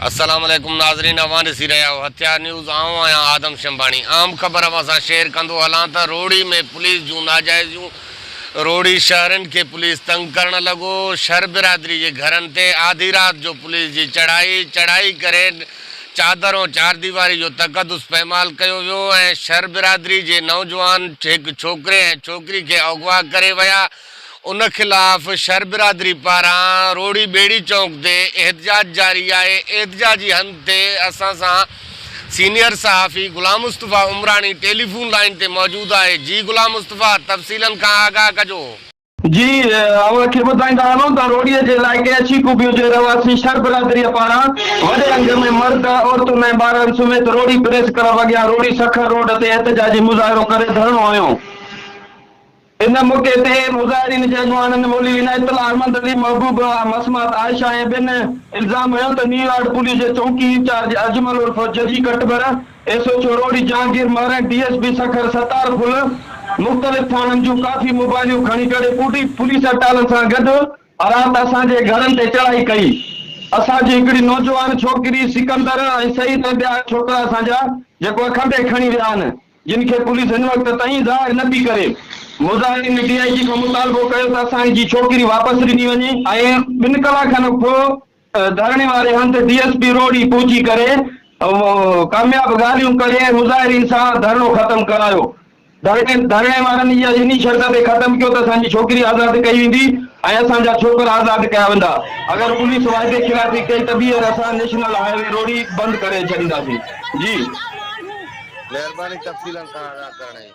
السلام عليڪم ناظرين اوهان ڏسي رهيا آهيو هٿيار نيوز آئون آهيان آدم شنباڻي اهم خبر اوهان سان شيئر ڪندو هلان ته روهڙي ۾ پوليس جون ناجائزيون روهڙي شهرين کي پوليس تنگ ڪرڻ لڳو شھر برادري جي گهرن تي آڌي رات جو پوليس جي چڙهائي چڙهائي ڪري چادر ۽ چارديواري جو تقدس پيمال ڪيو ويو ۽ شھر برادري جي نوجوان هڪ ڇوڪري ۽ ڇوڪري کي اغوا ڪري ويا ان خلاف شھر برادري پاران روھڙي ٻيڙي چونڪ تي احتجاج جاري آهي، احتجاجي هنڌ تي اسان سان سينيئر صحافي غلام مصطفيٰ عمراڻي ٽيليفون لائين تي موجود آهي، جي غلام مصطفيٰ تفصيلن کان آگاهه ڪجو. جي اوهان کي ٻڌائيندا هلون ته روهڙي جي علائقي اڇي قبيون جي رهواسين شھر برادري پاران وڏي انگ ۾ مرد، عورتن ۽ ٻارڙن سميت روهڙي پريس ڪلب اڳيان روهڙي سکر روڊ تي احتجاجي مظاهرو ڪري ڌرڻو هنيو. ان موقعي تي مظاهرين جي اڳواڻن مولوي عنايت الله، احمد علي، محبوب، مسمات عائشه ۽ ٻين الزام هنيو ته نيو يارڊ پوليس جي چونڪي انچارج اجمل عرف Jajji Katbar, S H O Rohri Jahangir Mahar ۽ D S P Sukkur Sattar Phul مختلف ٿاڻن جون ڪافي موبائليون کڻي ڪري پوليس اٽالن سان گڏ رات اسان جي گهرن تي چڙهائي ڪئي. اسان جي هڪڙي نوجوان ڇوڪري سڪندر ۽ سعيد ۽ ٻيا ڇوڪرا اسان جا جيڪو کنڀي کڻي ويا آهن. جن کي پوليس هن وقت تائين ظاهر نه پئي ڪري. مظاهرين ڊي I جي کان مطالبو ڪيو ته اسان جي ڇوڪري واپس ڏني وڃي ۽ ٻن ڪلاڪن کان ڌرڻي واري هنڌ ڊي ايس پي روهڙي پهچي ڪري ڪامياب ڳالهيون ڪري ۽ مظاهرين سان ڌرڻو ختم ڪرايو. ڌرڻي ڌرڻي وارن اها انهي شرط تي ختم ڪيو ته اسان جي ڇوڪري آزاد ڪئي ويندي ۽ اسان جا ڇوڪرا آزاد ڪيا ويندا. اگر پوليس واعدي خلافي ڪئي ته ٻيهر اسان نيشنل هاء وي روهڙي بند ڪري ڇڏينداسين. جي. مهرباني تفصيلن کان آگاهه ڪرڻ جي.